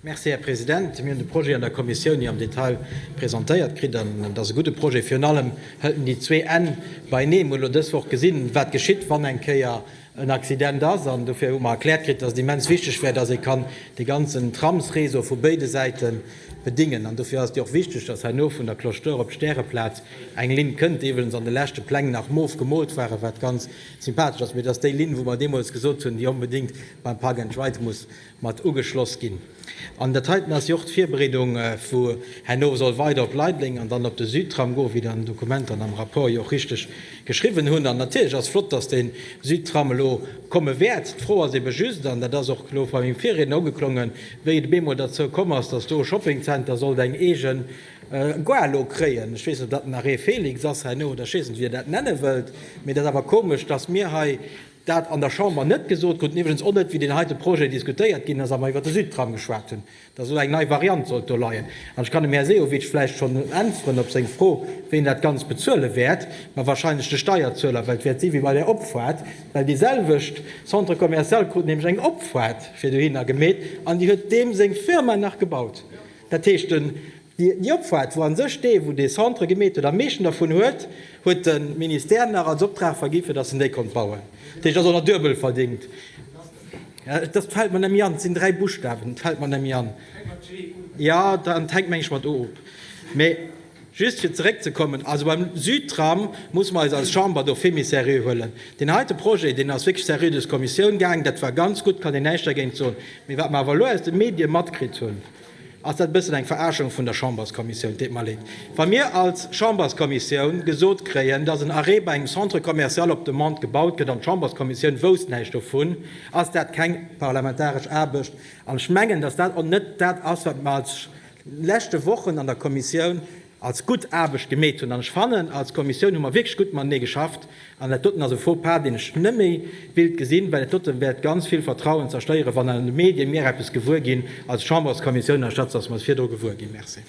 Merci, Här President. Mir hunn de Projet an der Kommissioun jo am Detail presentéiert kritt an et ass e gudde Projet. Virun allem hëlt en déi zwee Enn beienee. Mir hunn elo dës Woch gesinn, wat geschitt, wann eng Kéier en Accident ass. An dofir hu mer erkläert kritt, dass et immens wichteg wär, dass ee kann dee ganzen Tramsréseau vu béide Säite bedingen. An dofir ass et jo och wichteg, dass herno vun der Cloche d'Or op d'Stäreplaz eng Linn kënnt, déi iwwregens an de leschte Pläng nach mof gemoolt waren, wat ganz sympathesch ass. Mee et ass déi Linn, wou mer deemools gesot hunn, déi onbedéngt beim Park and Ride muss mat ugeschloss ginn. An dat heiten ass jo och d'Virbereedung, wou herno soll weider op Leideleng an dann op de Südtram goen, wéi der an den Dokumenter an am Rapport jo och richteg geschriwwen hunn. An natierlech ass flott, dass dee Südtram elo komme wäert. D'Fro ass ebe just, an dat ass och elo bei mengem Virriedner ugeklongen, wéi et op eemol derzou komm ass, dass do e Shoppingcenter sollt eng eege Gare elo kréien. Ech weess net, ob dat den Arrêt Félix ass herno oder ech weess net, wéi Der dat nenne wëllt, mee et ass awer komesch, dass mir hei dat an der Chamber net gesot kruten, iwwregens och net, wéi deen heite Projet diskutéiert ginn ass a mer iwwert de Südtram geschwat hunn, dass elo eng nei Variant sollt do leien. An ech kann dem Här Sehovic vläicht schonn äntweren op seng Fro, ween dat Ganzt bezuele wäert, ma wahrscheinlech de Steierzueler, well et wäert si wéi bei där Opfaart, well déi selwecht Centre commercial krut nämlech eng Opfaart fir dohinner gemeet an déi huet deem seng Firma nach gebaut. Dat heescht, den Déi Opfaart, wou a sech dee, wou dee Centre gemeet huet, am meeschten dervun huet, huet de Ministère nach als Optrag vergi fir datt en déi konnt bauen. Dat heescht, ass och nach duebel verdingt. Dat fält mer net méi an. Et sinn 3 Buschtawen, et fält mer net méi an. Jo, an et hänkt meng ech mat O op. Mee just fir zeréckzekommen, also beim Südtram muss mer eis als Chamber do vill méi seriö huelen. Deen heite Projet, deen ass wierklech seriö duerch d'Kommissioun gaang, dat war ganz gutt, kann een näischt dergéint soen. Mee wat mer awer elo aus de Medie matkritt hunn, ass dat e bëssen eng Verarschung vun der Chamberskommissioun. Deet mer leed. Wa mir als Chamberskommissioun gesot kréien, dass en Arrêt bei engem Centre commercial op Demande gebaut gëtt an d'Chamberskommissioun wousst näischt dovun, ass dat keng parlamentaresch Aarbecht. An ech mengen, dass dat och net dat ass, wat mer als leschte Wochen an der Kommissioun als gutt Aarbecht gemeet hunn. An ech fannen, als Kommissioun hu mer wierklech gutt matenee geschafft. An dat doten ass e Faux pas, deen ech net méi willt gesinn, well dat dote wäert ganz vill Vertrauen zerstéieren, wann an de Medien mir eppes gewuer ginn als Chamberskommissioun, anstatt dass mer et virdru gewuer ginn. Merci.